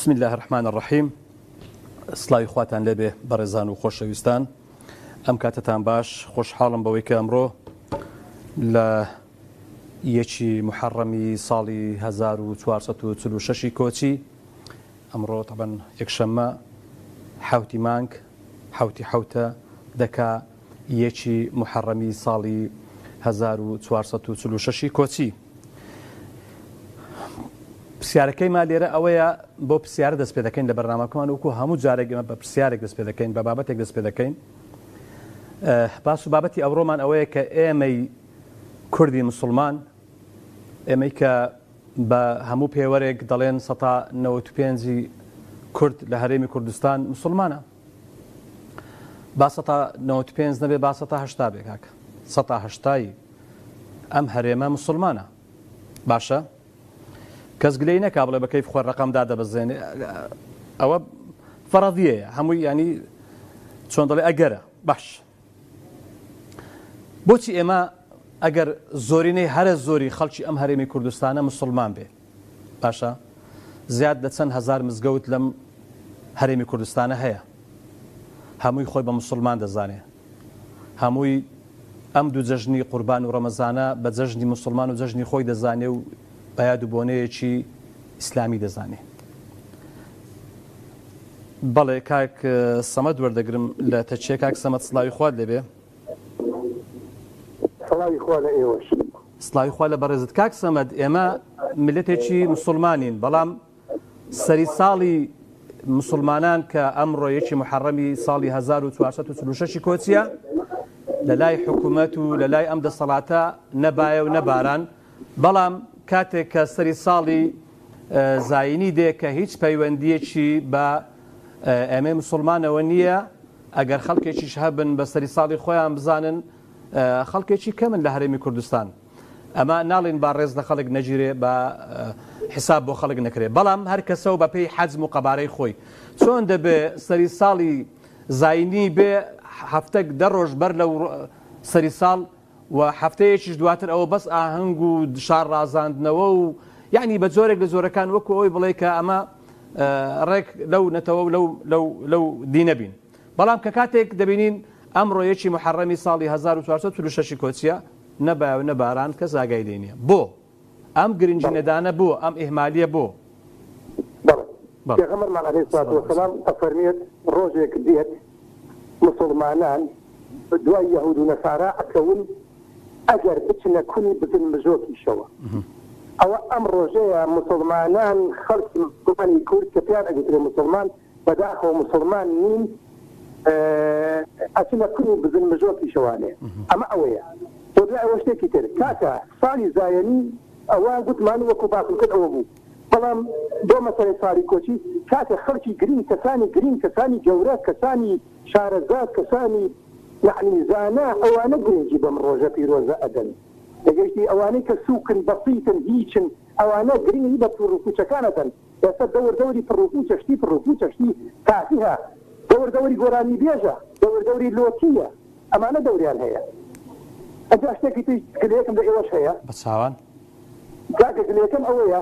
بسم اللە الرحمن الرحیم سڵاوی خواتان لێبێ بەڕێزان و خۆشەویستان ئەم کاتەتان باش خۆشحاڵم بەوەی کە ئەمڕۆ لە یەکی محەڕەمی ساڵی 1446 کۆچی ئەمڕۆ تەبەن یەکشەممە حوتی مانگ حوتی حوتە دەکا یەکی محەڕەمی ساڵی 1446 کۆچی پرسیارەکەی ما لێرە ئەوەیە بۆ پرسیارە دەست پێ دەکەین لە بەرنامەکەمان وەکو هەموو جارێک ئێمە بە پرسیارێک دەست پێ دەکەین بە بابەتێک دەست پێ دەکەین باس و بابەتی ئەوڕۆمان ئەوەیە کە ئێمەی کوردی مسلمان ئێمەی کە بە هەموو پێوەرێک دەڵێن سەتا 95 کورد لە هەرێمی کوردستان مسلمانە با سەتا 95 نەبێ با سەتا هەشتا بێ کاکە سەتا هەشتای ئەم هەرێمە مسلمانە باشە کەس گلەی نەکا بڵێ بە کەیف خۆر ڕقم دادەبەزێنێ ئەوە فەڕەضیەیە هەمووی ینی چۆن دەڵێ ئەگەرە باش بۆچی ئێمە ئەگەر زۆرینەی هەرە زۆری خەڵکی ئەم هەرێمی کوردستانە مسلمان بێ باشە زیاد لە چەند هەزار مزگەوت لەم هەرێمی کوردستانە هەیە هەمووی خۆی بە مسلمان دەزانێ هەمووی ئەم دوو جەژنی قوربان و ڕەمەزانە بە جەژنی موسڵمان و جەژنی خۆی دەزانێ و بە یاد و بۆنەیەکی ئیسلامی دەزانێ. بەڵێ کاک سەمەد وەردەگرم لە تەکیە کاک سەمەد سڵاوی خوات لێبێ. سڵاوی خوا لە ئێوەش. سڵاوی خوا لە بەڕێزت کاک سەمەد ئێمە میللەتێکی موسڵمانین بەڵام سەری ساڵی مسوڵمانان کە ئەمڕۆ یەکی موحەڕەمی ساڵی 1446 کۆچیە لە لای حکوومەت و لە لای ئەم دەسەڵاتە نەبایە و نەباران بەڵام کاتێک کە سەری ساڵی زایینی دێ کە هیچ پەیوەندیەکی بە ئێمەی مسلمانەوە نییە ئەگەر خەڵکێکیش هەبن بە سەری ساڵی خۆیان بزانن خەڵکێکی کەمن لە هەرێمی کوردستان. ئەمە ناڵێین با ڕێز لە خەڵک نەگیرێ با حساب بۆ خەڵک نەکرێ بەڵام هەر کەسە و بەپێی حەجم و قەبارەی خۆی چۆن دەبێ سەری ساڵی زاینی بێ هەفتەک دە ڕۆژ بەر لە سەری ساڵ و هەفتەیەکیش دواتر ئەوە بەس ئاهەنگ و شار ڕازاندنەوە و یعنی بە جۆرێک لە جۆرەکان وەکو ئەوەی بڵێ کە ئەمە ڕێک لەو نەتەوە و لەو لەو لەو دینە بین بەڵام کە کاتێک دەبینین ئەمڕۆ یەکی محەڕەمی ساڵی 1446 کۆچیە نە با و نە باران کەس ئاگای لێ نیە بۆ ئەم گرنگی نەدانە بۆ ئەم ئیهمالیە بۆ؟ بەڵێ پێغەمبەرمان علیە الصلوة والسلام ئەفەرموێت ڕۆژێک دێت موسوڵمانان دوای یەهود و نەسارا ئەکەون ئەگەر بچنە کونی بزن مژۆکیشەوە ئەوە ئەم ڕۆژەیە موسوڵمانان خەڵکی موسوڵمانی کورد کە پێیان ئەگوترێ موسوڵمان بەداخەوە موسڵمان نین ئەچنە کون و بزن مژۆکیشەوانێ ئەمە ئەوەیە بۆ دوای ئەوە شتێکی تر کاکە ساڵی زایەنی ئەوە گوتمان وەکو باسم کرد ئەوە بوو بەڵام بۆ مەسەلەی ساڵی کۆچی کاکە خەڵکی گرینگ کەسانی گرینگ کەسانی گەورە کەسانی شارەزا کەسانی یەعنی زانا ئەوانە گرنگی بەم ڕۆژە پیرۆزە ئەدەن تێگەیشتی ئەوانەی کە سوکن بەسیتن هیچن ئەوانە گرنگی بە پڕوپوچەکان ئەدەن ئێستا دەور دەوری پڕوپوچە شتی پڕوپوچە شتی تافیهە دەور دەوری گۆرانیبێژە دەور دەوری لۆتیە ئەمانە دەوریان هەیە ئەجا شتێکی تریش گلەیەکم لە ئێوەش هەیە بە چاوان. کاکە گلەیەکەم ئەوەیە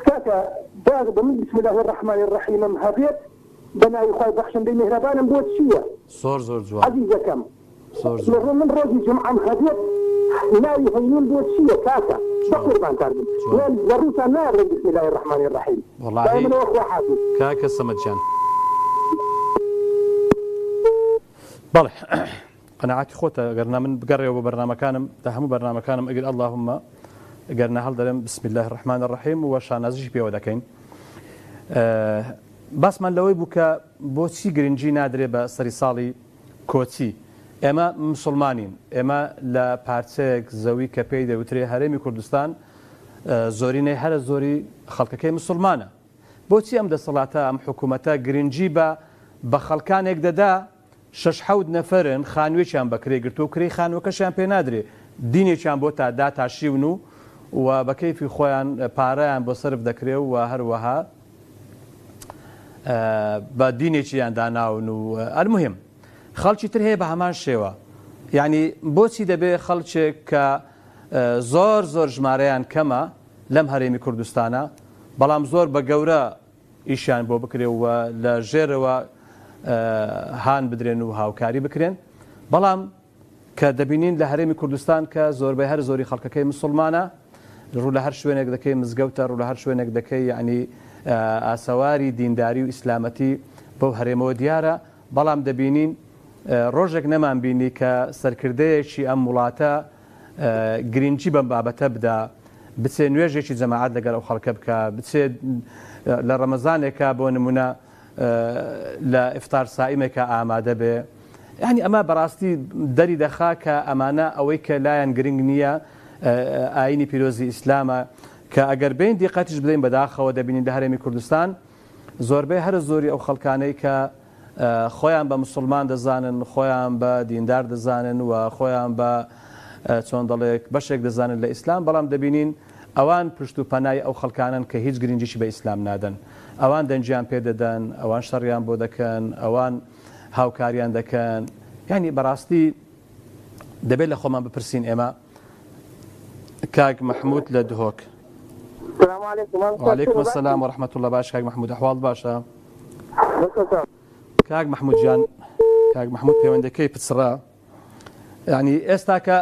کاکە با بە من بسم اللە الرحمن الرحیمم هەبێت بە ناوی خوای بەخشندەی میهرەبانم بۆ چیە زۆر زۆر جوان. عەزیزەکەم زۆر زۆر. من ڕۆژی جومعەم هەبێت ناوی هەینیم بۆ چیە کاکە بەقوربانتان بم جوان. لە ڕووتان نایەڵێم بسم اللە الرحمن الرحیم بای وەڵاهی منەوە خوا حافیز. کاکە سەمەد گیان. بەڵێ قەناعەتی خۆتە گەر نا من بگەڕێەوە بۆ بەرنامەکانم لە هەموو بەرنامەکانم ئەگەر اللهم گەر نا هەڵدەرێم بسم الله الرحمن الرحیم و شانازیشی پێوە دەکەین باسمان لەوەی بوو کە بۆچی گرنگی نادرێ بە سەری ساڵی کۆچی؟ ئێمە مسوڵمانین، ئێمە لە پارچەیەک زەوی کە پێی دەوترێ هەرێمی کوردستان زۆرینەی هەرە زۆری خەڵکەکەی مسوڵمانە. بۆچی ئەم دەسەڵاتە، ئەم حکوومەتە گرنگی بە بە خەڵکانێک دەدا شەش حەوت نەفەرن خانووێکیان بە کرێ گرتووە و کرێی خانووەکەشیان پێ نادرێ، دینێکیان بۆ تا داتاشیون و و بە کەیفی خۆیان پارەیان بۆ سەرف دەکرێ و هەروەها بە دینێکیان داناون و المهم خەڵکی تر هەیە بە هەمان شێوە یعنی بۆچی دەبێ خەڵکێک کە زۆر زۆر ژمارەیان کەمە لەم هەرێمی کوردستانە بەڵام زۆر بە گەورە ئیشیان بۆ بکرێ و لە ژێرەوە هان بدرێن و هاوکاری بکرێن بەڵام کە دەبینین لە هەرێمی کوردستان کە زۆربەی هەر زۆری خەڵکەکەی مسوڵمانە ڕوو لە هەر شوێنێک دەکەی مزگەوتە ڕوو لە هەر شوێنێک دەکەی یعنی ئاسەواری دینداری و ئیسلامەتی بەو هەرێمەوە دیارە بەڵام دەبینین ڕۆژێک نەمان بینی کە سەرکردەیەکی ئەم وڵاتە گرنگی بەم بابەتە بدا بچێ نوێژێکی جەماعەت لەگەڵ ئەو خەڵکە بکە بچێ لە ڕەمەزانێکا بۆ نمونە لە ئیفتار سائیمێکا ئامادە بێ یانی ئەمە بەڕاستی دەری دەخا کە ئەمانە ئەوەی کە لایەن گرنگ نییە ئاینی پیرۆزی ئیسلامە کە ئەگەر بین دیقەتیش بدەین بەداخەوە دەبینین لە هەرێمی کوردستان زۆربەی هەرە زۆری ئەو خەڵکانەی کە خۆیان بە مسلمان دەزانن خۆیان بە دیندار دەزانن و خۆیان بە چۆن دەڵێک بەشێک دەزانن لە ئیسلام بەڵام دەبینین ئەوان پشت و پەنای ئەو خەڵکانەن کە هیچ گرنگیی بە ئیسلام نادەن. ئەوان دەنگیان پێ دەدەن، ئەوان شەڕیان بۆ دەکەن، ئەوان هاوکاریان دەکەن. یانی بەڕاستی دەبێت لە خۆمان بپرسین ئێمە کاک مەحمود لە دهۆک. سلام علیکم. وعلیکم السلام و رحمة الله باش کاک مەحمود ئەحواڵت باشە؟ کاک مەحمود گیان کاک مەحمود پەیوەندەکەی پچڕا. یعنی ئێستاکە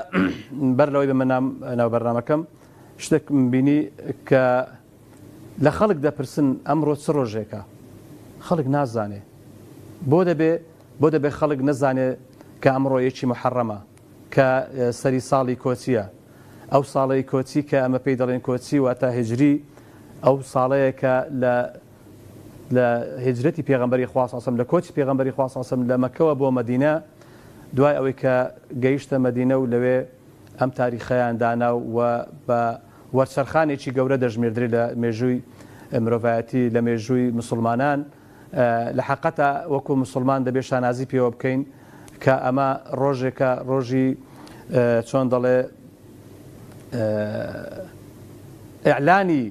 بەر لەوەی بمە ناو بەرنامەکەم شتێکم بینی کە لە خەڵک دەپرسن ئەمڕۆ چ ڕۆژێکە خەڵک نازانێ بۆ دەبێ بۆ دەبێ خەڵک نەزانێ کە ئەمڕۆ یەکی محەڕەمە کە سەری ساڵی کۆچیە ئەو ساڵەی کۆچی کە ئەمە پێی دەڵێن کۆچی واتە هجری ئەو ساڵەیە کە لە لە هیجرەتی پێغەمبەری خوا صلی اللە علیە و سلم لە کۆچی پێغەمبەری خوا صلی اللە علیە و سلم لە مەککەوە بۆ مەدینە دوای ئەوەی کە گەیشتە مەدینە و لەوێ ئەم تاریخەیان دانا و بە وەرچەرخانێکی گەورە دەژمێردرێ لە مێژووی مرۆڤایەتی لە مێژووی مسوڵمانان لە حەقەتا وەکو مسوڵمان دەبێ شانازی پێوە بکەین کە ئەمە ڕۆژێکە ڕۆژی چۆن دەڵێ ئیعلانی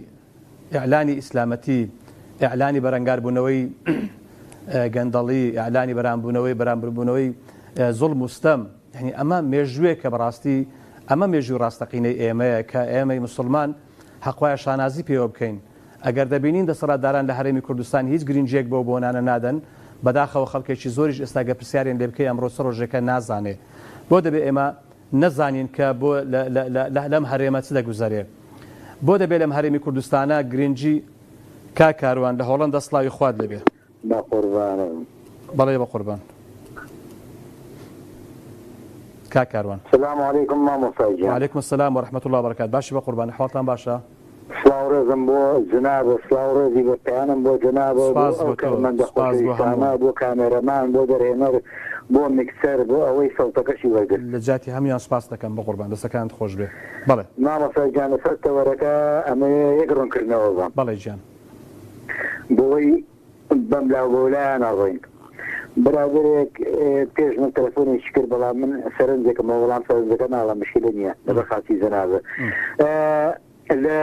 ئیعلانی ئیسلامەتی، ئیعلانی بەرەنگاربوونەوەی گەندەڵی، ئیعلانی بەرامبوونەوەی بەرامبەربوونەوەی زوڵم و ستەم، یانی ئەمە مێژووێکە بەڕاستی ئەمە مێژووی ڕاستەقینەی ئێمەیە کە ئێمەی موسڵمان هەق وایە شانازی پێوە بکەین. ئەگەر دەبینین دەسەڵاتداران لە هەرێمی کوردستان هیچ گرنگییەک بەو بۆنانە نادەن، بەداخەوە خەڵکێکی زۆریش ئێستا گەر پرسیاریان لێ بکەی ئەمڕۆ چ ڕۆژێکە نازانێ. بۆ دەبێ ئێمە نەزانین کە بۆ لە لەم هەرێمە چ دەگوزەرێ؟ بۆ دەبێ لەم هەرێمی کوردستانە گرنگی کاک کاروان لە هۆڵەندا سڵاوی خوات لێبێ. بەقوربانم. بەڵێ بەقوربان کاک کاروان. سلام علیکم مامۆستا گیان. وعلیکم السلام ورحمة الله وبرکاته باشی بەقوربان ئەحواڵتان باشە؟ سڵاو ڕێزم بۆ جەنابت سڵاو ڕێزی بە پەیامم بۆ جەنابت بۆ سپاس ئەو بۆ تۆ کارمەندە سپاس بۆ خۆشەویستانە هەموو. بۆ کامێرەمان بۆ دەرهێنەر بۆ میکسەر بۆ ئەوەی سەوتەکەشی وەرگرت. لە جیاتی هەموویان سپاست دەکەم بەقوربان دەستەکانت خۆش بێ بەڵێ. مامۆستا گیان لەسەر تەوەرەکە ئەمەوێ یەک ڕوونکردنەوە بەم. بەڵێ گیان. بۆی بەملاو بەولایان ناڕۆین. برادەرێک پێش من تەلەفۆنێکی کرد بەڵام من سەرنجێکم هەبوو بەڵام سەرنجەکە ناڵێم مشکلە نییە لەبەر خاتری جەنابت. لە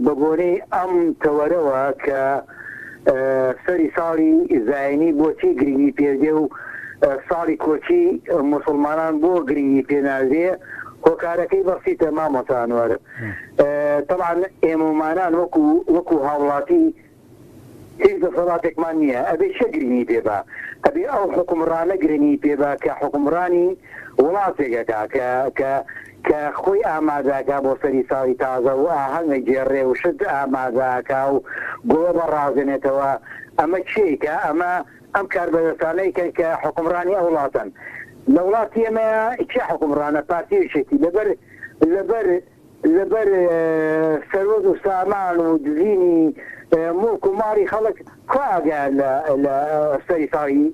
بە بۆنەی ئەم تەوەرەوە کە سەری ساڵی زاینی بۆچی گرنگی پێدێ و ساڵی کۆچی موسڵمانان بۆ گرنگی پێ نادرێ هۆکارەکەی بەسیتە مامۆستا ئەنوەر تەبعەن ئێمەمانان وەکو وەکو هاوڵاتی هیچ دەسەڵاتێکمان نییە ئەبێ کێ گرنگی پێ با؟ ئەبێ ئەو حوکمڕانە گرنگی پێ با کە حوکمڕانی وڵاتێک ئەکا کە کە کە خۆی ئامادە ئەکا بۆ سەری ساڵی تازە و ئاهەنگ ئەگێڕێ و شت ئامادە ئەکا و گوڵە بەڕازێنێتەوە ئەمە کێ ئەیکا؟ ئەمە ئەم کاربەدەستانە ئەیکەن کە حوکمڕانی ئەو وڵاتەن لە وڵاتی ئێمەیا کێ حوکمڕانە؟ پارتی و یەکێتی لەبەر لەبەر لەبەر سەروەت و سامان و دزینی موڵک و ماڵی خەڵک کوا ئاگایان لە لە سەری ساڵی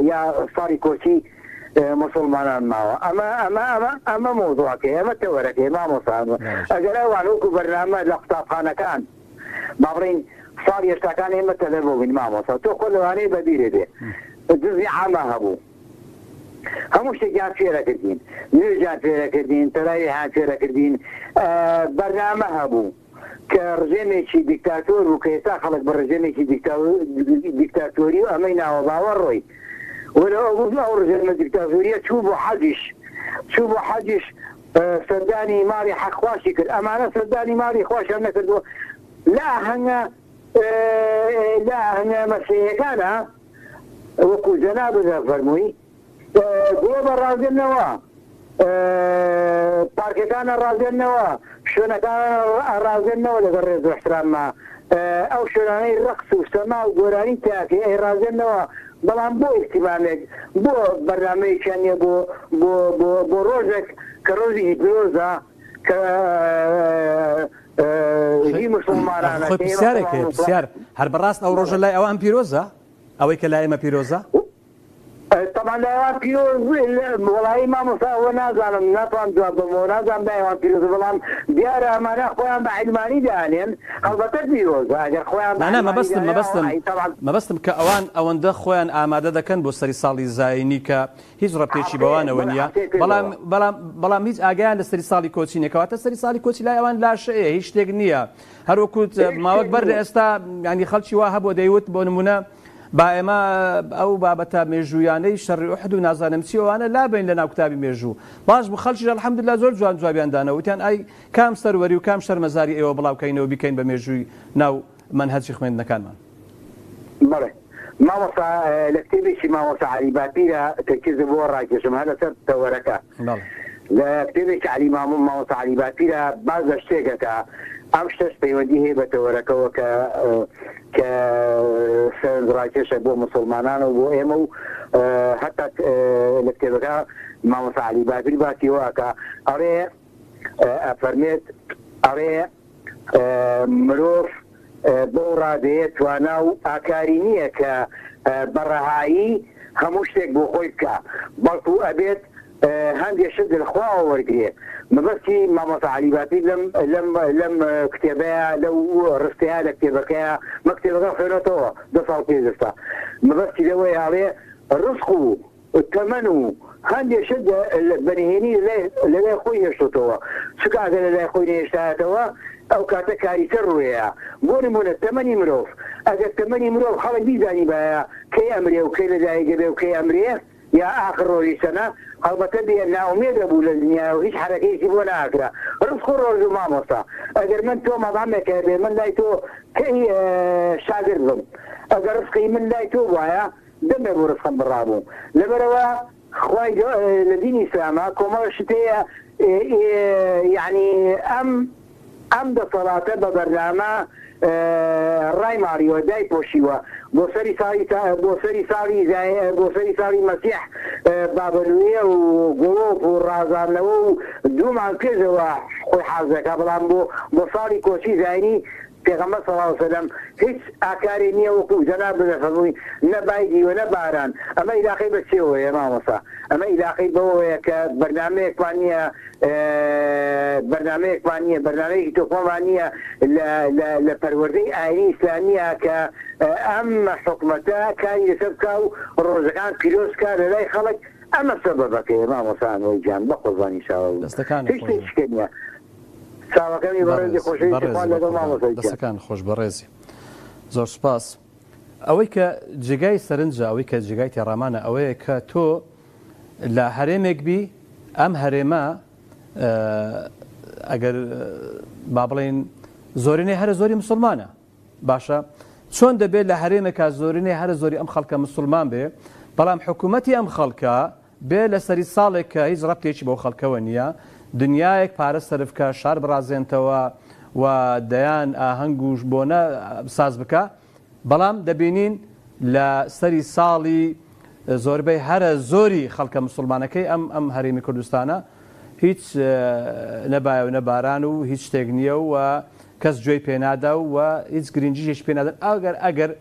یا ساڵی کۆچی موسڵمانان ماوە ئەمە ئەمە ئەمە ئەمە مەوزوعەکەی ئەمە تەوەرەکەی مامۆستا ئەگەر ئەوان وەکو بەرنامە لە قوتابخانەکان با بڵێین ساڵی هەشتاکان ئێمە تەلەبە بووین مامۆستا تۆ خۆ لەوانەیە بەبیرت بێ جزی عامە هەبوو هەموو شتێکیان فێرەکردین، نوێژیان فێرەکردین، تەراویحیان فێرەکردین، بەرنامە هەبوو کە ڕژێمێکی دیکتاتۆر بوو کە ئێستا خەڵک بە ڕژێمێکی دیکتاتۆری و ئەمەی ناوە باوەڕ ڕۆی وەلو ئەو ڕژێمە دیکتاتۆریە چوو بۆ حەجیش چوو بۆ حەجیش سەردانی ماڵی حەق خواشی کرد ئەمانە سەردانی ماڵی خواشیان نەکردووە لە ئاهەنگە. لە ئاهەنگە مەسیحیەکانا وەکو جەنابت ئەفەرمووی گڵۆپ ئەڕازێننەوە، پارکەکان ئەڕازێننەوە، شوێنەکان ئەڕازێننەوە لەگەڵ ڕێز و احترامما ئەو شوێنانەی ڕەقس و سەما و گۆرانی تیاکەی ئەیڕازێننەوە، بەڵام بۆ ئیهتیمامێک بۆ بەرنامەیەکیان نیە بۆ بۆ بۆ بۆ ڕۆژێک کە ڕۆژێکی پیرۆزە کە هی موسڵمانانە خۆی کە ئێمە پرسیارێک خۆمان هەیە موسڵ پرسیار هەر بەڕاست ئەو ڕۆژە لای ئەوان پیرۆزە ئەوەی کە لای ئێمە پیرۆزە؟ تەبعەن لای ئەوان پیرۆز وەڵایی مامۆستا ئەوە نازانم ناتوانم جواب بەمەوە نازانم لای ئەوان پیرۆزە بەڵام دیارە ئەمانە خۆیان بە عیلمانی دانێن هەڵبەتە پیرۆزە ئەگەر خۆیان بە نا نا عیلمانی مەبەستم دانێن مەبەستم ئەی تەبعەن مەبەستم کە ئەوان ئەوەندە خۆیان ئامادە دەکەن بۆ سەری ساڵی زایینی کە هیچ ڕەبتێکی هەفتەیەک بەوانەوە بەڵێ نییە هەفتەیەک بەڵام پێشەوە. بەڵام بەڵام هیچ ئاگایان لە سەری ساڵی کۆچی نییە کەواتە سەری ساڵی کۆچی لای ئەوان لاشەیە هیچ شتێک نییە هەروەکو هیچ ماوەک شتێک بەر لە نییە. ئێستا یانی خەڵکی وا هەبووە دەیوت بۆ نمونە با ئێمە ئەو بابەتە مێژوویانەی شەڕی ئوحد و نازانم چی ئەوانە لابەین لە ناو کتابی مێژوو. باش بوو خەڵکیش الحمدللە زۆر جوان جوابیان دانەوە وتیان ئای کام سەروەری و کام شەرمەزاری ئێوە بڵاو کەینەوە بیکەین بە مێژووی ناو مەنهەجی خوێندنەکانمان. بەڵێ مامۆستا لە کتێبێکی مامۆستا عەلی باپیرە تەرکیزم بۆ ڕاکێشم هەر لەسەر تەوەرەکە. بەڵێ. لە کتێبێکی عەلی مامۆ مامۆستا عەلی باپیرە باس لە شتێک ئەکا ئەم شتەش پەیوەندی هەیە بە تەوەرەکەوە کە کە سەرنجڕاکێشە بۆ موسڵمانان و بۆ ئێمە و هەتا لە کتێبەکە مامۆستا عەلی باپیر باسی ئەوە ئەکا ئەڵێ ئەفەرمێت ئەڵێ مرۆڤ بەو ڕادەیە توانا و ئاکاری نییە کە بە ڕەهایی هەموو شتێک بۆ خۆی بکا، بەڵکو ئەبێت هەندێ شت لە خواوە وەرگرێ. مەبەستی مامۆستا عەلی باپیر لەم لەم لەم کتێبەیا لەو ڕستەیا لە کتێبەکەیا، من کتێبەکەم خوێنۆتەوە دە ساڵ پێش ئێستا، مەبەستی لەوەیە ئەڵێ ڕزق و تەمەن و هەندێ شت بە نهێنی لە لای خۆی هێشتۆتەوە، چونکە ئەگەر لە لای خۆی نەهێشتایەتەوە ئەو کاتە کاریتە ڕووێیا. بۆ نموونە تەمەنی مرۆڤ، ئەگەر تەمەنی مرۆڤ خەڵک بیزانیبایە کەی ئەمرێ و کەی لە دایک ئەبێ و کەی ئەمرێ یا ئاخر ڕۆژی چەنە، هەڵبەتە بێ نائومێد ئەبوو لە دنیا و هیچ حەرەکەیەکی بۆ نەئەکرا. ڕزق و ڕۆژ و مامۆستا ئەگەر من تۆ مەتعەمێک هەبێ من لای تۆ کەی شاگرد بم ئەگەر ڕزقی من لای تۆ بوایە دەمێ بوو ڕزقم بڕابوو لەبەرئەوە خوای گە لە دینی ئیسلاما کۆمەڵە شت هەیە یەعنی ئەم ئەم دەسەڵاتە بە بەرنامە ڕای ماڵیوە دای پۆشیوە بۆ سەری ساڵی بۆ سەری ساڵی بۆ سەری ساڵی مەسیح بابەلوێ و گڵۆپ و ڕازاندنەوە و دوومان پێشەوە خۆی حازەکە بەڵام بۆ بۆ ساڵی کۆچی زایینی پێغەمبەر صلی اللە علیە وسلم هیچ ئاکارێ نیە وەکو جەنابت دەفەرمووی نە بای دیوە نە باران ئەمە ئیلاقەی بە چیەوەیە مامۆستا ئەمە ئیلاقەی بەوەیە کە بەرنامەیەکمان نیە بەرنامەیەکمان نیە بەرنامەیەکی تۆکمەمان نیە لە لە لە پەروەردەی ئاینی ئیسلامیە کە ئەم حکومەتە کاری لەسەر بکا و ڕۆژەکان پیرۆز بکا لەلای خەڵک ئەمە سەبەبەکەیە مامۆستا ئەنوەر گیان بەقوربانی چاوە دەستەکانت هیچ خۆش بێ. شتێکی کە نیە. چاوەکەمی بەڕێزی بەڕێز خۆشەویستی بەڕێزی خوان لەگەڵ بەقوربان مامۆستا گیان. دەستەکانت خۆش بەڕێزی زۆر سوپاس. ئەوەی کە جێگای سەرنجە ئەوەی کە جێگای تێڕامانە ئەوەیە کە تۆ لە هەرێمێک بی ئەم هەرێمە ئەگەر با بڵێین زۆرینەی هەرە زۆری مسلمانە باشە چۆن دەبێت لە هەرێمێکا زۆرینەی هەرە زۆری ئەم خەڵکە مسلمان بێ بەڵام حکوومەتی ئەم خەڵکە بێ لە سەری ساڵێک کە هیچ ڕەبتێکی بەو خەڵکەوە نییە، دنیایەک پارە سەرف کا، شار بڕازێنتەوە و دەیان ئاهەنگ و بۆنە ساز بکا، بەڵام دەبینین لە سەری ساڵی زۆربەی هەرە زۆری خەڵکە مسوڵمانەکەی ئەم ئەم هەرێمی کوردستانە هیچ نە بایە و نە باران و هیچ شتێک نییە و کەس گوێی پێ نادا و هیچ گرنگیشی پێ نادەن ئەگەر ئەگەر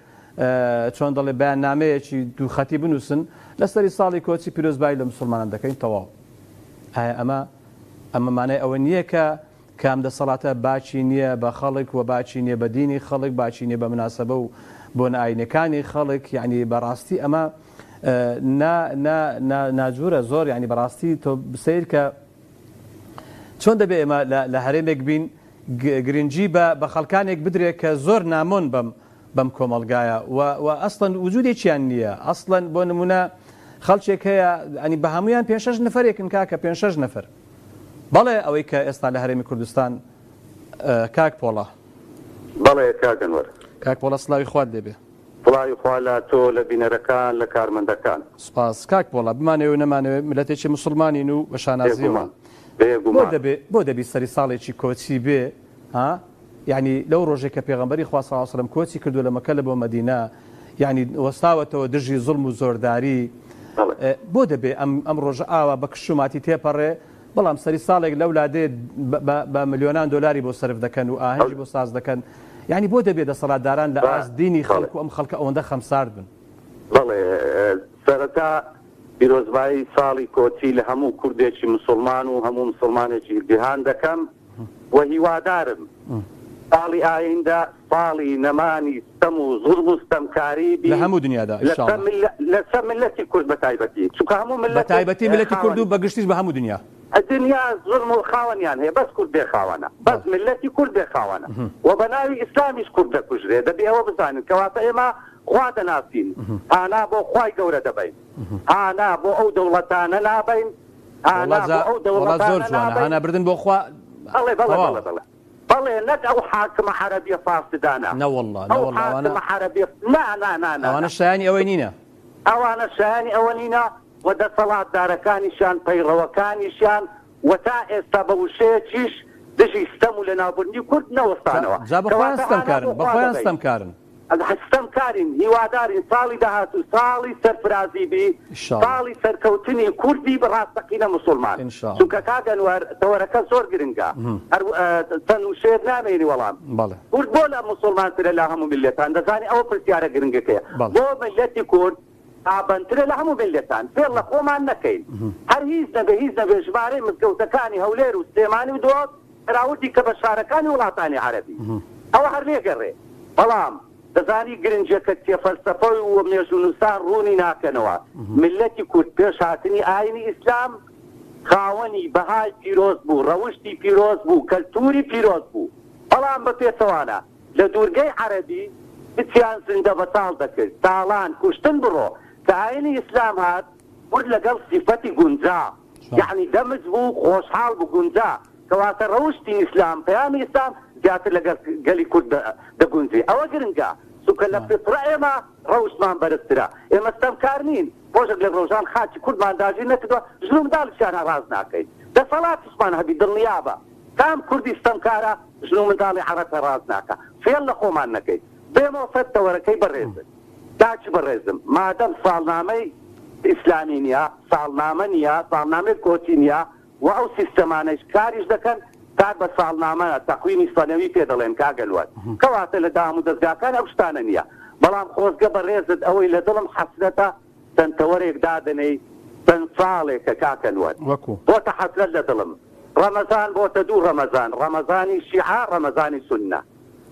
چۆن دەڵێ بەیاننامەیەکی دووخەتی بنووسن لەسەری ساڵی کۆچی پیرۆزبایی لە مسوڵمانان دەکەین تەواو ئایا ئەمە ئەمە مانای ئەوە نییە کە کام دەسەڵاتە باکی نییە بە خەڵک و باکی نییە بە دینی خەڵک باکی نییە بە مناسبە و بۆنە ئاینەکانی خەڵک یعنی بەڕاستی ئەمە نا نا نا ناجورە زۆر یعنی بەڕاستی تۆ سیر کە چۆن دەبێ ئێمە لە هەرێمێک بین گرنگی بە بە خەڵکانێک بدرێت کە زۆر نامۆن بەم بەم کۆمەڵگایە و و ئەسڵەن وجودێکیان نییە ئەسڵەن بۆ نمونە خەڵکێک هەیە ئەنی بە هەمویان پێ شەش نەفرێکن کاکە پێ شەش نەفر بەڵێ ئەوەی کە ئێستا لە هەرێمی کوردستان کاک پۆڵا بەڵێ کاک ئەنوەر. کاک پۆڵا سڵاوی خوات لێبێ. سڵاوی خوا لە تۆ لە بینەرەکان لە کارمەندەکان. سوپاس کاک پۆڵا بمانەوێ و نەمانەوێ میللەتێکی موسڵمانین و بە شانازیەوە بێگومان بۆ بێگومان. دەبێ بۆ دەبی سەری ساڵێکی کۆچی بێ ها یانی لەو ڕۆژەی کە پێغەمبەری خوا صلی اللە علیە وسلم کۆچی کردوە لە مەکە لە بۆ مەدینە یانی وەستاوەتەوە دژی زوڵم و زۆرداری بەڵێ. بۆ دەبێ ئەم ئەم ڕۆژە ئاوا بە کش و ماتی تێپەڕێ بەڵام سەری ساڵێک لەولا دێ بە ملیۆنان دۆلاری بۆ سەرف دەکەن و ئاهەنگی بۆ ساز دەکەن یانی بۆ دەبێ دەسەڵاتداران لە ئاست دینی خەڵک و ئەم خەڵکە ئەوەندە خەمسارد بن؟ بەڵێ سەرەتا پیرۆزبایی ساڵی کۆچی لە هەموو کوردێکی مسوڵمان و هەموو مسوڵمانێکی جیهان دەکەم و هیوادارم ساڵی ئایندە ساڵی نەمانی ستەم و زوڵم و ستەمکاری بی لە هەموو دنیادا ان شاء اللە. لەسەر میللەتی کورد بە تایبەتی چونکە هەموو بە میللەتێک تایبەتی میللەتی کورد و خاوەنی بە گشتیش بە هەموو دنیا. دنیا زوڵم و خاوەنیان هەیە بەس کورد بێ خاوەنە بەس میللەتی کورد بێ خاوەنە و بە ناوی ئیسلامیش کورد دەکوژرێ دەبێ ئەوە بزانن کەواتە ئێمە خوا دەناسین هانا بۆ خوای گەورە دەبەین هانا بۆ ئەو دەوڵەتانە نابەین وەڵا هانا جا بۆ ئەو وەڵا زۆر دەوڵەتانە جوانە نابەین هانا بردن بۆ خوا بەڵێ بەڵێ تەواوە. بەڵێ بەڵێ بەڵێ نەک ئەو حاکمە عەرەبیە فاسدانە نەوەڵڵا ئەو نەوەڵڵا ئەوانە حاکمە عەرەبیە نا نا نا نا ئەوانە نا شایانی ئەوەی نینە. ئەوانە شایانی ئەوە نینە و دەسەڵاتدارەکانیشیان پەیڕەوەکانیشیان و تا ئێستا بە وشەیەکیش دژی ستەم و لەناوبردنی کورد جا نەوەستانەوە جا بەخۆیان کەواتە هانا ستەمکارن بۆ خوا بەخۆیان دەبەین. ستەمکارن. ستەمکارین هیوادارین ساڵی داهاتوو ساڵی سەرفرازی بی ان شاء اللە. ساڵی سەرکەوتنی کوردی بە ڕاستەقینە موسوڵمان ان شاء چونکە اللە. کاک ئەنوەر تەوەرەکە زۆر گرنگە هەر چەند وشەیەک نامێنی وەڵام بەڵێ. کورد بۆ لە موسوڵمانترە لە هەموو میللەتان دەزانی ئەوە پرسیارە گرنگەکەیە بەڵێ. بۆ میللەتی کورد پابەندترە لە هەموو میللەتان فێڵ لە خۆمان نەکەین هەر هیچ نەبێ هیچ نەبێ ژمارەی مزگەوتەکانی هەولێر و سلێمانی و دهۆک بەراوردی کە بە شارەکانی وڵاتانی عەرەبی ئەوە هەر لێگەڕێ بەڵام دەزانی گرنگیەکە چیە فەلسەفە و مێژوونوسان ڕوونی ناکەنەوە میللەتی کورد پێش هاتنی ئاینی ئیسلام خاوەنی بەهای پیرۆز بوو ڕەوشتی پیرۆز بوو کەلتوری پیرۆز بوو بەڵام بە پێچەوانە لە دوورگەی عەرەبی کچیان زیندە بەتاڵ دەکرد تاڵان کوشتن بڕۆ کە ئاینی ئیسلام هات کورد لەگەڵ سیفەتی گونجا یەعنی دەمج بوو خۆشحاڵ بوو گونجا کەواتە ڕەوشتی ئیسلام پەیامی ئیسلام زیاتر لەگەڵ گەلی کورد دەگونجێ ئەوە گرنگە چونکە لە فیتڕە ئێمە ڕەوشتمان بەرزترە ئێمە ستەمکار نین ڕۆژێک لە ڕۆژان خاکی کوردمان داگیر نەکردوە ژن و منداڵیشیان ڕاست ناکەین دەسەڵاتیشمان هەبی دڵنیابە کام کوردی ستەمکارە ژن و منداڵی عەڕەب ڕاست ناکا فێڵ لە خۆمان نەکەین بێمەوە سەر تەوەرەکەی بەڕێزت کاکی بەڕێزم مادەم ساڵنامەی ئیسلامی نیە ساڵنامە نیە ساڵنامەی کۆچی نیە وە ئەو سیستەمانەیش کاریش دەکەن کار بە ساڵنامە تەقویمی سەنەوی پێ دەڵێن کاک ئەنوەر کەواتە لە دام و دەزگاکان ئەو شتانە نیە بەڵام خۆزگە بەڕێزت ئەوەی لە دڵم حەسرەتە چەند تەوەرێک دادەنێی چەند ساڵێکە کاک ئەنوەر وەکو. بۆتە حەسرەت لە دڵم ڕەمەزان بۆتە دوو ڕەمەزان ڕەمەزانی شیعە ڕەمەزانی سوننە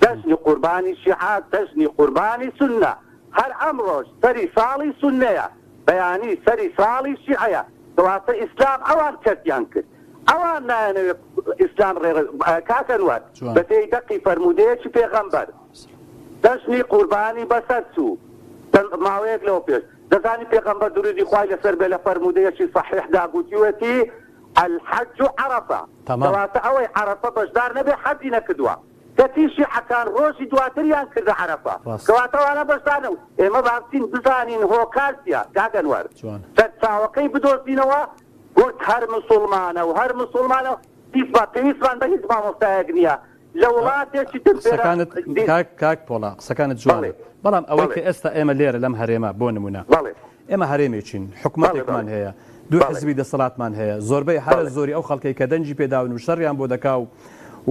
جەژنی قوربانی شیعە جەژنی قوربانی سوننە هەر ئەمڕۆش سەری ساڵی سوننەیە بەیانی سەری ساڵی شیعەیە کەواتە ئیسلام ئەوان کەرتیان کرد ئەوان نایانەوێت ئیسلام ڕێڕەوی کاک ئەنوەر جوان. بەپێی دەقی فەرموودەیەکی پێغەمبەر جەژنی قوربانی بەسەر چوو چەند ماوەیەک لەوە پێش دەزانی پێغەمبەر دروودی خوای لەسەر بێ لە فەرموودەیەکی صحیحدا گوتیوێتی الحج عرفە تەمام. کەواتە ئەوەی عەرەفە بەشدار نەبێ حەجی نەکردووە کەچی شیعەکان ڕۆژی دواتریان کردە عەرەفە ڕاستە. کەواتە ئەوانە بەشدار نەبوون ئێمە با بچین بزانین هۆکار چیە کاک ئەنوەر جوانە. سەرچاوەکەی بدۆزینەوە کورد هەر مسوڵمانە و هەر مسوڵمانە و هیچ پێویستمان بە هیچ مامۆستایەک نیە لە وڵاتێکی تر فێرە قسەکانت کاک کاک پۆڵا قسەکانت جوانە بەڵێ بەڵام ئەوەی بەڵێ کە ئێستا ئێمە لێرە لەم هەرێمە بۆ نمونە بەڵێ ئێمە هەرێمێکین بەڵێ حکومەتێکمان بەڵێ هەیە دوو بەڵێ حزبی دەسەڵاتمان هەیە زۆربەی هەرە بەڵێ زۆری ئەو خەڵکەی کە دەنگی پێداون و شەڕیان بۆ دەکا و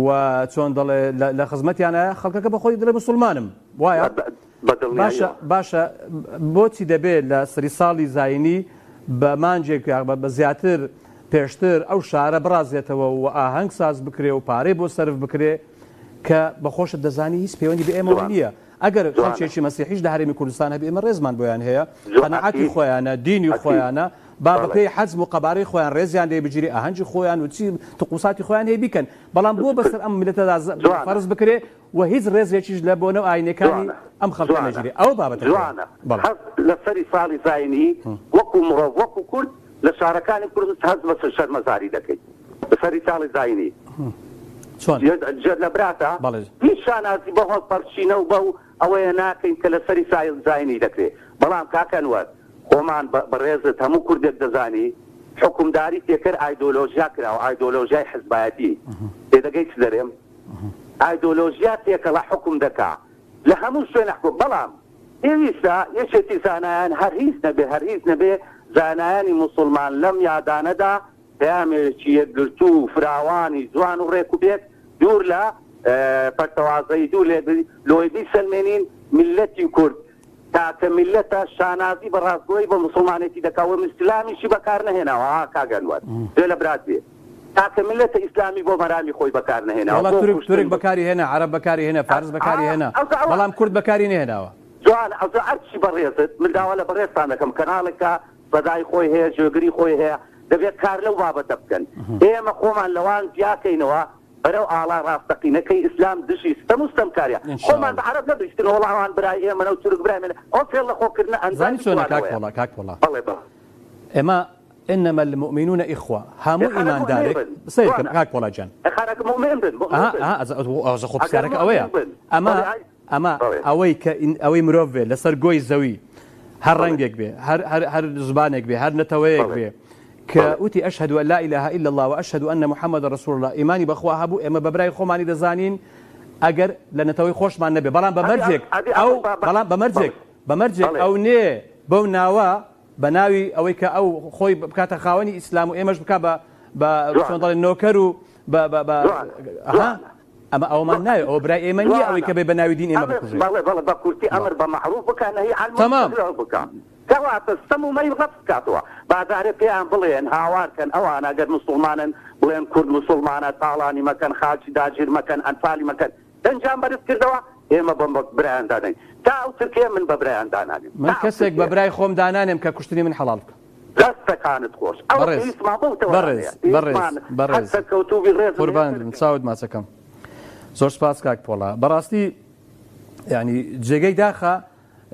و چۆن دەڵێ لە خزمەتیانە خەڵکەکە بەخۆی دەڵێ مسوڵمانم وایە بە باشە دڵنیاییەوە. باشە بۆچی دەبێ لە سەری ساڵی زاینی بە مانگێک یا بە زیاتر پێشتر ئەو شارە بڕازێتەوە و ئاهەنگ ساز بکرێ و پارەی بۆ سەرف بکرێ کە بە خۆشت دەزانی هیچ پەیوەندی بە ئێمەوە جوانە نییە ئەگەر جوانە خەڵکێکی مەسیحیش لە هەرێمی کوردستان هەبێ ئێمە ڕێزمان بۆیان هەیە جوان قەناعەتی ئەکید خۆیانە دینی ئەکید خۆیانە با بەڵێ بەپێی حەجم و قەبارەی خۆیان ڕێزیان لێ بگیرێ ئاهەنگی خۆیان و چی تقوساتی خۆیان هەیە بیکەن بەڵام بۆ بەسەر ئەم میللەتەدا جوانە فەرز بکرێ و هیچ ڕێزێکیش لە بۆنە و ئاینەکانی جوانە ئەم خەڵکە جوانە نەگیرێ ئەوە بابەتەکەیە جوانە بەڵێ. هەست لە سەری ساڵی زاینی وەکو مڕۆڤ وەکو کورد لە شارەکانی کوردست هەست بە شەرمەزاری دەکەی لە سەری ساڵی زاینی چۆن؟ جێت لە براتە بەڵێ. هیچ شانازی بەو هەڵپەرچینە و بەو. ئەوەیە ناکەین کە لەسەری سایل زاینی دەکرێ بەڵام کاک ئەنوەر خۆمان بەڕێزت هەموو کوردێک دەزانی حوکمداری تێکەر ئایدۆلۆژیا کراوە ئایدۆلۆژیای حزبایەتی تێدەگەی چ دەرێم ئایدۆلۆژیا تێکەڵە حوکم دەکا لە هەموو شوێنە حکوم بەڵام پێویستە یەکێتی زانایان هەر هیچ نەبێ هەر هیچ نەبێ زانایانی موسوڵمان لەم یادانەدا پەیامێکی یەکگرتوو و فراوانی جوان و ڕێک و پێک دوور لە پەرتەوازەیی دوور لە لۆی بیسەلمێنین میللەتی کورد تاکە میللەتە شانازی بە ڕاستگۆیی بە موسوڵمانێتی دەکا و ئیسلامیشی بەکار نەهێناوە ها کاک ئەنوەر گوێ لە برات بێ تاکە میللەتە ئیسلامی بۆ مەرامی خۆی بەکار نەهێناوە وەڵا بۆ تورک کوشتن تورک بەکاری هێنا عەرەب بەکاری هێنا فارس بەکاری هێنا ئەوجا ئەوە بەڵام کورد بەکاری نەهێناوە. جوانە ئەوجا ئەرکی بەڕێزت من داوا لە بەڕێزتان دەکەم کەناڵێکە سەدای خۆی هەیە جێگری خۆی هەیە دەبێت کار لەو بابەتە بکەن ئێمە خۆمان لەوان جیاکەینەوە بەرەو ئاڵا ڕاستەقینەکەی ئیسلام دژی ستەم و ستەمکاریە ان شاء خۆمان بە اللە. عەرەب نەبیستن وەڵا ئەوان برای ئێمەنە و تورک برای منە ئەو فێڵ لە خۆ کردنە زانی ئەنجامی چۆنە کاک توانەوەیە پۆڵا کاک پۆڵا بەڵێ بەڵێ. ئێمە انما المؤمنون اخوە هەموو ئێ خانە مؤمن ئیماندارێک بن سەیر کەم جوانە کاک پۆڵا گیان. ئێ خانە مؤمن بن مؤمن ئەها بن ئەها ئەز ئەز خۆ ئەگەر پرسیارەکە مؤمن ئەوەیە بن ئەمە بەڵێ ئای ئەمە بەڵێ. ئەوەی کە ئەوەی مرۆڤ بێ لەسەر گۆی زەوی هەر بەڵێ. ڕەنگێک بێ هەر هەر هەر زبانێک بێ هەر نەتەوەیەک بەڵێ. بێ کە بەڵێ. وتی اشهد ان لا اله الا اللە و اشهد ان محمد رسول اللە ئیمانی بە خوا هەبوو ئێمە بە برای خۆمانی دەزانین ئەگەر لە نەتەوەی خۆشمان نەبێ بەڵام بە ئەدی مەرجێک ئەدی ئەو ئەمر بە بە بەڵام بە مەرجێک بەڵێ. بە مەرجێک بەڵێ. ئەو نێ بەو ناوە بە ناوی ئەوەی کە ئەو خۆی بکاتە خاوەنی ئیسلام و ئێمەش بکا بە بە چۆن جوانە. دەڵێن نۆکەر و بە بە بە جوانە. ئەها جوانە. ئەمە ئەوەمان ناوێ ئەوە برای ئێمە نییە ئەوەی جوانە. کە بێ بە ناوی دین ئێمە ئەمر بکوژێ. بەڵێ بەڵێ بە کورتی بەڵێ. ئەمر بە مەعروف بکا نەهی عن تەمام. منکر بکا. کەواتە ستەم و مەیل ڕەت بکاتەوە. با جارێ پێیان بڵێن هاوار کەن ئەوان ئەگەر موسوڵمانن بڵێن کورد موسوڵمانە تاڵانی مەکەن خاکی داگیر مەکەن ئەنفالی مەکەن دەنگیان بەرز کردەوە ئێمە بەم بە برایان دانەین تا ئەو ترکەیە من بە برایان دانانێم من تا ئەو کەسێک بە ترکەیە. برای خۆم دانانێم کە کوشتنی من حەڵاڵ بکا. دەستەکانت خۆش ئەوە بەڕێز پێویستمان بەو بەڕێز تەوەرانەیە بەڕێز پێویستمان هەر بەڕێز سەرکەوتوو بی ڕێزم لێ قوربانت بم سەرکەوی. چاوت ماچەکەم زۆر سپاس کاک پۆڵا بەڕاستی یانی جێگەی داخە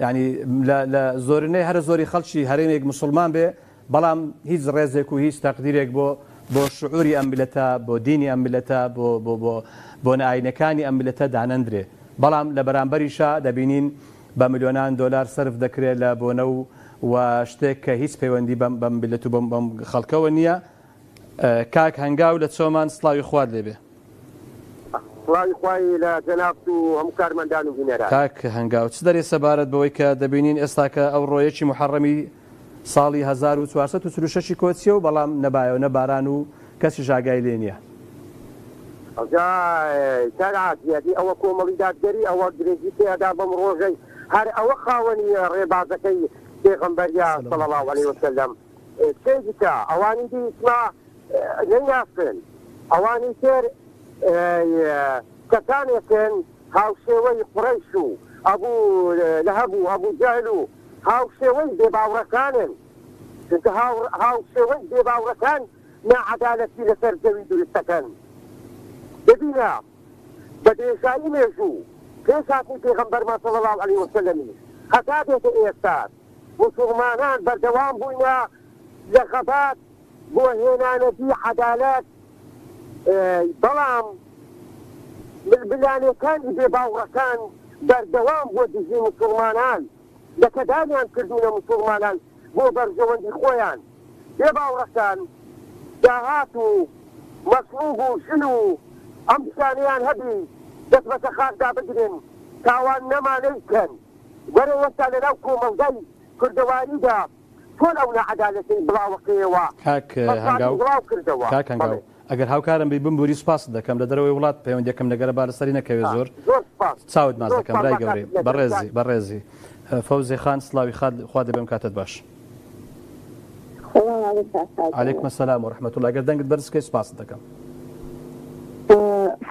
یانی لە لە زۆرینەی هەرە زۆری خەڵکی هەرێمێک موسڵمان بێ بەڵام هیچ ڕێزێک و هیچ تەقدیرێک بۆ بۆ شعوری ئەم میللەتە بۆ دینی ئەم میللەتە بۆ بۆ بۆ بۆنە ئاینەکانی ئەم میللەتە دانەندرێ بەڵام لە بەرامبەریشا دەبینین بە ملیۆنان دۆلار سەرف دەکرێ لە بۆنە و و شتێک کە هیچ پەیوەندی بەم بەم میللەت و بەم بەم خەڵکەوە نییە کاک هەنگاو لە چۆمان سڵاوی خوات لێ بێ. سڵاوی خوای لە جەنابت و هەموو کارمەندان و بینەران. کاک هەنگاو چ دەرێ سەبارەت بەوەی کە دەبینین ئێستاکە ئەوڕۆ یەکی موحەڕەمی ساڵی 1446 ی کۆچیە و بەڵام نە بایەو نە باران و کەسیش ئاگای لێ نیە. ئەوجا کاک عاجزی ئەدی ئەوە کۆمەڵی دادگەری ئەوە گرنگی پێ ئەدا بەم ڕۆژەی هەر ئەوە خاوەنی ڕێبازەکەی پێغەمبەریە صلی اللە علیە وسلم چێ دیکە ئەوانی دی ئیسما نەیناسن ئەوانی تر کەسانێکن هاوشێوەی قوڕەیش و ئەبوو لەهەب و ئەبوو جەهل و هاوشێوەی بێباوڕەکانن چونکە هاوشێوەی بێباوڕەکان ناعەدالەتی لەسەر زەوی دروست دەکەن ببینە بە درێژایی مێژوو پێش هاتنی پێغەمبەرمان صلی اللە علیە وسلمیش هەتا دێتە ئێستاش موسوڵمانان بەردەوام بووینە لە خەبات بۆ هێنانەدی عەدالەت، بەڵام ململانێکانی بێباوڕەکان بەردەوام بووە دژی موسوڵمانان، لەکەداریان کردوونە موسوڵمانان بۆ بەرژەوەندی خۆیان، بێباوڕەکان داهات و مەشڕوب و ژن و ئەم شتانەیان هەبی دەست بەسەر خاکدا بگرن، تاوان نەما نەیکەن، وەرە ئێستا لەناو کۆمەڵگای کوردەواریدا چۆن ئەو ناعەدالەتەی بڵاوەکەیەوە کاک فەسادی هەنگاو بڵاو کردەوە؟ کاک هەنگاو بەڵێ. ئەگەر هاوکارم بی بمبوری سوپاست دەکەم لە دەرەوەی وڵات پەیوەندیەکەم لەگەرە با لەسەری نەکەوێ زۆر زۆر سوپاس چاوت ماچ زۆر دەکەم سوپاس برای با گەورەی کاتت نەگرم بەڕێزی کاک. بەڕێزی فەوزی خان سڵاوی خات خوات لێبێ ئەم کاتەت باش. سلام علیک کاک حاجی. علیکم السلام و رحمة اللە ئەگەر دەنگت بەرز بکەی سوپاست دەکەم.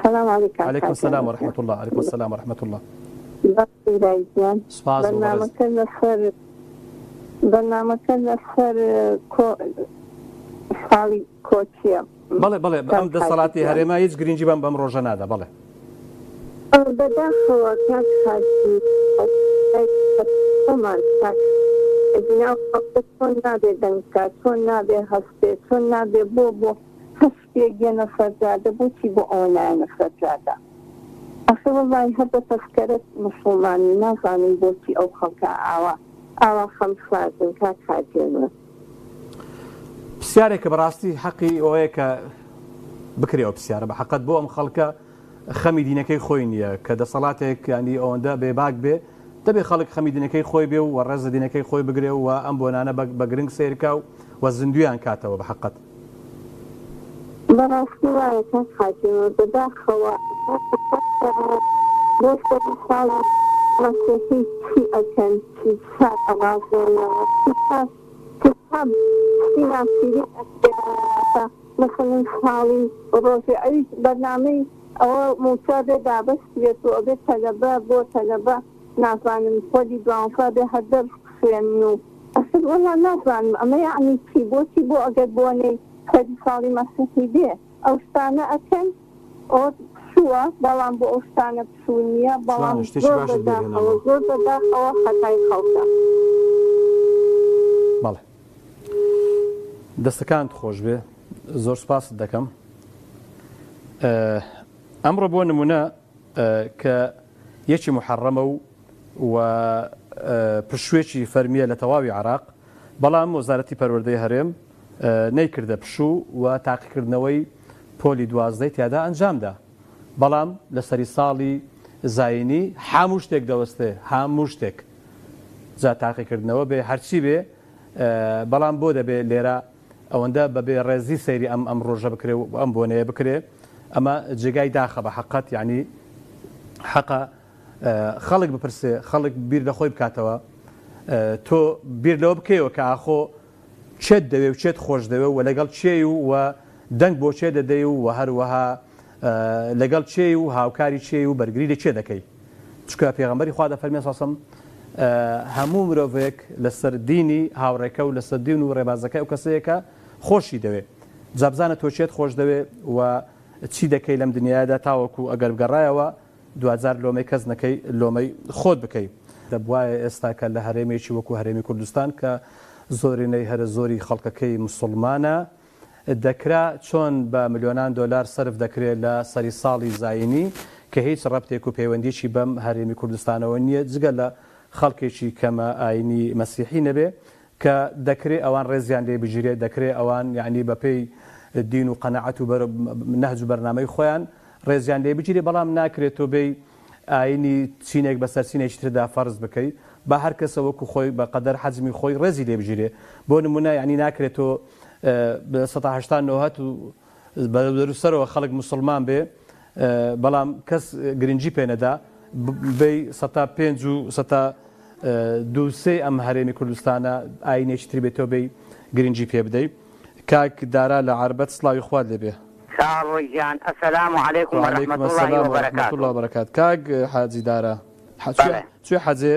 سلام علیک کاک علیکم حاجی السلام و علیکم. رحمة اللە علیکم السلام و رحمة اللە. بەڵێ برای گیان سوپاس بۆ بەڕێز. بەرنامەکە لەسەر بەرنامەکە لەسەر کۆ ساڵی کۆچیە. بەڵێ بەڵێ ئەم کاک حاجی دەسەڵاتی گیان. هەرێمە هیچ گرنگی بەم بەم ڕۆژە نادا بەڵێ. بەداخەوە کاک حاجی خۆمان کاک ئەگینا ئەو خەڵکە چۆن نابێ دەنگ بکات چۆن نابێ هەستێ چۆن نابێ بۆ بۆ هەر شتێک یەنە سەر جادە بۆچی بۆ ئەوە نایەنە سەر جادە. ئەخر وەڵای هەر بە تەسکەرەت موسڵمانی نازانم بۆچی ئەو خەڵکە ئاوا ئاوا خەم ساردن کاک حاجێنۆ. پسیارێکە بەڕاستی حەقی ئەوەیە کە بکرێ ئەو پسیارە بە حەقەت بۆ ئەم خەڵکە خەمی دینەکەی خۆی نییە کە دەسەڵاتێک ینی ئەوەندە بێباک بێ دەبێ خەڵک خەمی دینەکەی خۆی بێ و ڕێز لە دینەکەی خۆی بگرێ و ئەم بۆنانە بە گرنگ سەیرکا و و زیندویان کاتەوە بە حەقەت. بەڕاستی وایە کاک حاجیمە بەداخەوە بۆ سەری ساڵی مەسیحی چی ئەکەن چی شار ئەڕازێنەوە چی شار کتاب چی ناشیرین ئەکرێنەوە مەسەلەن ساڵی ڕۆژێ ئەویش بەرنامەی ئەوە موچە بێ دابەش کرێت و ئەبێ تەلەبە بۆ تەلەبە نازانم پۆلی دوانزە بێ هەر دەرس بخوێنن و ئەخر وەڵا نازانم ئەمە یەعنی چی بۆچی بۆ ئەگەر بۆنەی سەری ساڵی مەسیحی بێ ئەو شتانە ئەکەن ئەوە پشووە بەڵام بۆ ئەو شتانە پشوو نییە بەڵام جوانە شتێکی زۆر باشت بیر بەداخەوە هێنامەوە. زۆر بەداخەوە خەتای خەڵکە. بەڵێ دەستەکانت خۆشبێ زۆر سوپاست دەکەم ئەمڕۆ بۆ نمونە کە یەکی موحەڕەمە و و پشووێکی فەرمییە لە تەواوی عێراق، بەڵام وەزارەتی پەروەردەی هەرێم نەیکردە پشوو و تاقیکردنەوەی پۆلی دوازدەی تیادا ئەنجامدا، بەڵام لە سەری ساڵی زایینی هەموو شتێک دەوەستێ، هەموو شتێک جا تاقیکردنەوە بێ هەرچی بێ، بەڵام بۆ دەبێ لێرە ئەوەندە بە بێ ڕێزی سەیری ئەم ئەم ڕۆژە بکرێ و ئەم بۆنەیە بکرێ ئەمە جێگای داخە بە حەقەت یانی حەقە خەڵک بپرسێ خەڵک بیر لە خۆی بکاتەوە تۆ بیر لەوە بکەیەوە کە ئاخۆ چێت دەوێ و چێت خۆش دەوێ و لەگەڵ چێی و و دەنگ بۆ چێ دەدەی و هەروەها لەگەڵ چێی و هاوکاری چێی و بەرگری لە چێ دەکەی چونکە پێغەمبەری خوا دەفەرمێ صلی هەموو مرۆڤێک لەسەر دینی هاوڕێکە و لەسەر دین و ڕێبازەکەی ئەو کەسەیە کە خۆشی دەوێ جا بزانە تۆ چێت خۆش دەوێ و چی دەکەی لەم دنیایەدا تاوەکو ئەگەر بگەڕایەوە دواجار لۆمەی کەس نەکەی لۆمەی خۆت بکەی. دەبوایە ئێستا کە لە هەرێمێکی وەکو هەرێمی کوردستان کە زۆرینەی هەرە زۆری خەڵکەکەی مسوڵمانە دەکرا چۆن بە ملیۆنان دۆلار سەرف دەکرێ لە سەری ساڵی زایینی کە هیچ ڕەبتێک و پەیوەندیەکی بەم هەرێمی کوردستانەوە نیە جگە لە خەڵکێکی کەمە ئاینی مەسیحی نەبێ کە دەکرێ ئەوان ڕێزیان لێ بگیرێ دەکرێ ئەوان یەعنی بە پێی دین و قەناعەت و نەهج و بەرنامەی خۆیان ڕێزیان لێ بگیرێ بەڵام ناکرێ تۆ بێی ئاینی چینێک بەسەر چینێکی تردا فەرز بکەی با هەر کەسە وەکو خۆی بە قەدەر حەجمی خۆی ڕێزی لێ بگیرێ بۆ نمونە یانی ناکرێت تۆ 80 نۆهەت و بەرەو سەرەوە خەڵک مسلمان بێ بەڵام کەس گرنگی پێ نەدا بی سەتا پێنج و سەتا دوو سێ ئەم هەرێمی کوردستانە ئاینێکی تری بێتەوە بی گرنگی پێ بدەی کاک دارا لە عەربەت سڵاوی خوات لێ بێ. کاڵۆ گیان السلام علیکم و وعلیکم رحمة اللە السلام و و رحمة برکاته. اللە و برکات کاک حاجی دارا بەڵێ. چوی حەجێ؟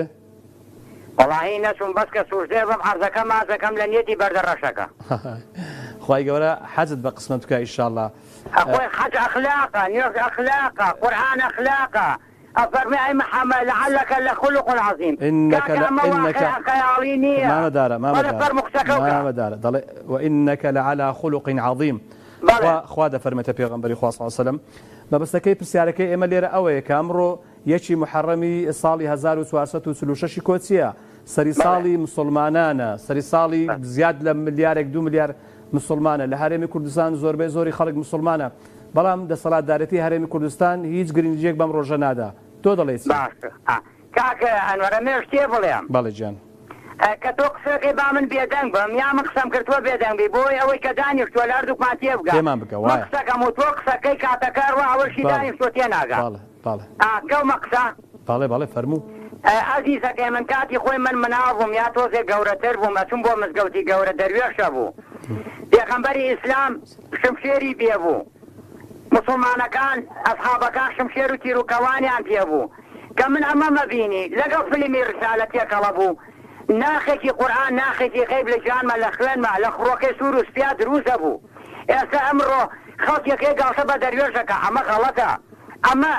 وەڵاهی نەچووم بەس کە سوژدەیە بم عەرزەکە ماچەکەم لە نیەتی بەردە ڕەشەکە. خوای گەورە حەجت بە قسمەت بکا ئیشاڵا. ئەخۆی حەج ئەخلاقە نوێژ ئەخلاقە قورئان ئەخلاقە ئەفەرمێ ئەی محمد لعلک لخلق عظیم انک کاکە ل ئەمە انک واقیعە خەیاڵی نیە مامە دارا مامە بەڵێ دارا فەرموو قسەکەو کە. مامە دارا دەڵێ وانک لعلی خلق عظیم بەڵێ. خوا خوا دەفەرمێتە پێغەمبەری خوا صلی اللە علیە وسلم مەبەستەکەی پرسیارەکەی ئێمە لێرە ئەوەیە کە ئەمڕۆ یەکی موحەڕەمی ساڵی 1446 کۆچییە سەری بەڵێ. ساڵی مسوڵمانانە سەری ساڵی بەڵێ. زیاد لە ملیارێک دوو ملیار مسوڵمانە لە هەرێمی کوردستان زۆربەی زۆری خەڵک مسوڵمانە بەڵام دەسەڵاتدارێتی هەرێمی کوردستان هیچ گرنگیەک بەم ڕۆژە نادا تۆ دەڵێی چی؟ باشە کاک ئەنوەر ئەمەوێ شتێ بڵێم. بەڵێ گیان. کە تۆ قسەکەی با من بێدەنگ بم یا من قسەم کرد تۆ بێدەنگ بی بۆی ئەوەی کە دانیشتوە لە هەردووکمان تێبگا تێمان بگا من وایە. قسەکەم و تۆ قسەکەی کاتەکە ڕوا ئەوەشی بەڵێ دانیشتوە تێناگا بەڵێ بەڵێ. ئا کەومە قسە. بەڵێ بەڵێ فەرموو. ئەزیزەکەی من کاتی خۆی من مناڵ بووم یا تۆزێک گەورەتر بووم ئەچوم بۆ مزگەوتی گەورە دەروێشە بوو پێغەمبەری ئیسلام شمشێری پێ بوو موسڵمانەکان ئەسحابەکان شمشێر و تیر و کەوانیان پێ بوو کە من ئەمەم ئەبینی لەگەڵ فلمی ڕسالە تێکەڵە بوو ناخێکی قورئان ناخێکی غەیب لە گیانما لە خوێنما لە خڕۆکەی سوور و سپیا دروست ئەبوو ئێستا ئەمڕۆ خەڵکێک هەیە گاڵتە بە دەروێش ئەکا ئەمە غەڵەتە ئەمە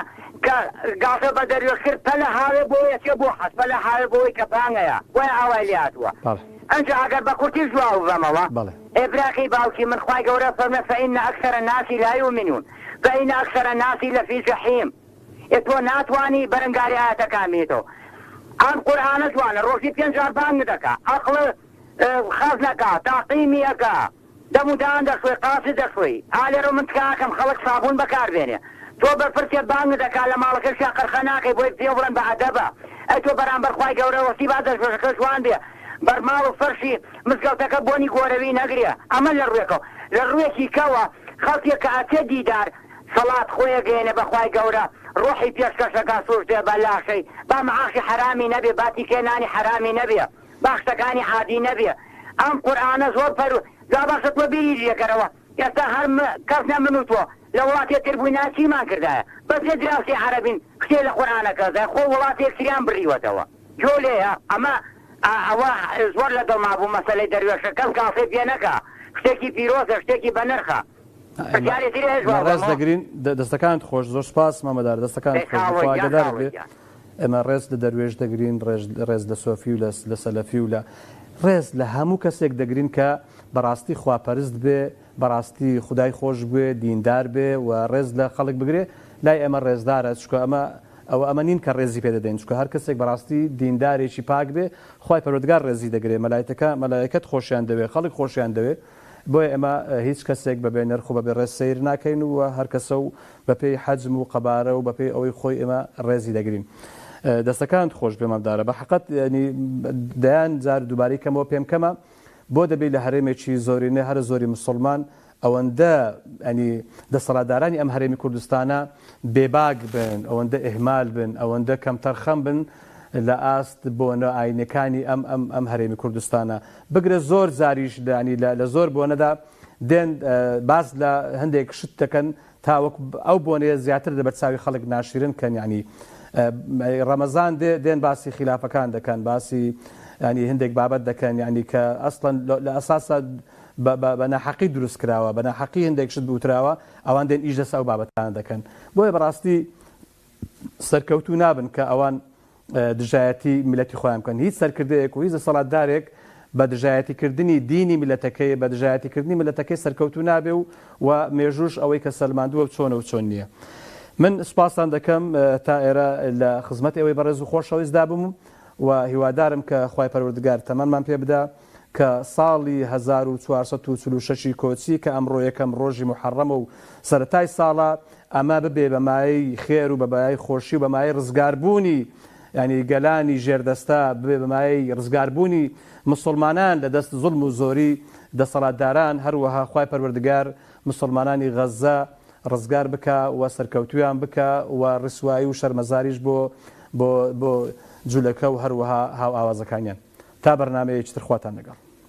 کە گاڵتە بە دەروێش کرد پەلە هاوێ بۆی ئەچێ بۆ حەج پەلە هاوێ بۆی کە پانگەیە بۆیە ئاوای لێ هاتووە ئەنجا ئەگەر بە کورتیش جواب ببەمەوە ئێ براکەی باوکی من خوای گەورە فەرموێ فإن أکثر الناس لا یؤمنون فإن أکثر الناس لفی جحیم. ئێ تۆ ناتوانی بەرەنگاری ئایەتەکان بیتەوە ئەم قورئانە جوانە ڕۆژی پێنج جار بانگ دەکا ئەقڵ خەز نەکا تاقیمی ئەکا دەم و دان دەشۆی قاچت دەشۆی ئا لێرەوە من تکا ئەکەم خەڵک سابوون بەکار بێنێ تۆ بەرپرسێ بانگت ئەکا لە ماڵەکەشیا قەرخە ناکەی بۆی پێ بڵێن بە ئەدەبە ئەی تۆ بەرامبەر خوای گەورە وەستی با دەستنوێژەکە جوان بێ بەرماڵ و فەرشی مزگەوتەکە بۆنی گۆرەوی نەگرێ ئەمە لە ڕوێکەوە لە ڕوێکی کەوە خەڵکێک کە ئەچێ دیدار سەڵات خۆی ئەگەیەنێ بە خوای گەورە ڕۆحی پێشکەش ئەکا سوژدە بە لاشەی با معاشی حەرامی نەبێ با تیکەی نانی حەرامی نەبێ با شتەکانی عادی نەبێ ئەم قورئانە زۆر پەرو جا باشە تۆ بیری لێکەرەوە ئێستا هەر کەس نە من و تۆ لە وڵاتێ تر بووینا چیمان کردایە بەس لێ دراوسێ عەرەبین شتێ لە قورئانەکە زای خۆ وڵاتێک تریان بڕیوەتەوە گوێ لێیە ئەمە ئەوە زۆر لە دڵما بوو مەسەلەی دەروێشە کەس گاڵتەی پێ نەکا شتێکی پیرۆزە شتێکی بەنرخە پرسیارێ تری هەیە جواب ڕێز دەمەوە. دەگرین دەستەکانت خۆش زۆر سوپاس مامە دارا دەستەکانت دەی خۆش خاوە بەخوا گیان ئاگادارت خاوە بێ گیان. ئێمە ڕێز لە دەروێش دەگرین ڕێز ڕێز لە سۆفی و لە لە سەلەفی و لە ڕێز لە هەموو کەسێک دەگرین کە بەڕاستی خواپەرست بێ بەڕاستی خودای خۆش بوێ دیندار بێ و ڕێز لە خەڵک بگرێ لای ئێمە ڕێزدارە چونکە ئەمە ئەوە ئەمە نین کە ڕێزی پێ دەدەین چونکە هەر کەسێک بەڕاستی دیندارێکی پاک بێ خوای پەروەردگار ڕێزی دەگرێ مەلایتەکە مەلایەکەت خۆشیان دەوێ خەڵک خۆشیان دەوێ بۆیە ئێمە هیچ کەسێک بە بێ نرخ و بە بێ ڕێز سەیر ناکەین و هەر کەسە و بە پێی حەجم و قەبارە و بە پێی ئەوەی خۆی ئێمە ڕێزی دەگرین. دەستەکانت خۆش بێ مام دارا. بە حەقت یانی دەیان جار دووبارەی کەمەوە پێم کەمە بۆ دەبی لە هەرێمێکی زۆرینە هەرە زۆری مسوڵمان ئەوەندە یانی دەسەڵاتدارانی ئەم هەرێمی کوردستانە بێباک بن، ئەوەندە ئیهمال بن، ئەوەندە کەمتەرخەم بن لە ئاست بۆنە ئاینیەکانی ئەم ئەم ئەم هەرێمی کوردستانە. بگرە زۆر جاریش یانی لە لە زۆر بۆنەدا دێن باس لە هەندێک شت دەکەن تا وەک ئەو بۆنەیە زیاتر لەبەر چاوی خەڵک ناشیرن کەن یانی ڕەمەزان دێ دێن باسی خیلافەکان دەکەن باسی ینی هەندێک بابەت دەکەن ینی کە ئەسڵەن لە ئەساسا بە ناحەقی دروست کراوە بە ناحەقی هەندێک شت بوتراوە ئەوان دێن ئیش لەسەر ئەو بابەتانە دەکەن بۆیە بەڕاستی سەرکەوتوو نابن کە ئەوان دژایەتی میللەتی خۆیان بکەن. هیچ سەرکردەیەک و هیچ دەسەڵاتدارێک بە دژایەتی کردنی دینی میللەتەکەی، بە دژایەتی کردنی میللەتەکەی سەرکەوتوو نابێ و و مێژووش ئەوەی کە سەلماندووە چۆنە و چۆن نییە. من سوپاستان دەکەم تا ئێرە لە خزمەت ئێوەی بەڕێز و خۆشەویستدا بووم و هیوادارم کە خوای پەروەردگار تەمەنمان پێ بدا کە ساڵی 1446 ی کۆچی کە ئەمڕۆ یەکەم ڕۆژی موحەڕەمە و سەرەتای ساڵە ئەمە ببێ بە مایەی خێر و بە مایەی خۆشی و بە مایەی ڕزگاربوونی یانی گەلانی ژێردەستە، ببێ بە مایەی ڕزگاربوونی مسوڵمانان لە دەست زوڵم و زۆری دەسەڵاتداران، هەروەها خوای پەروەردگار مسوڵمانانی غەززە ڕزگار بکا و سەرکەوتوویان بکا و ڕیسوایی و شەرمەزاریش بۆ بۆ بۆ جولەکە و هەروەها هاوئاوازەکانیان. تا بەرنامەیەکی تر خواتان لەگەڵ.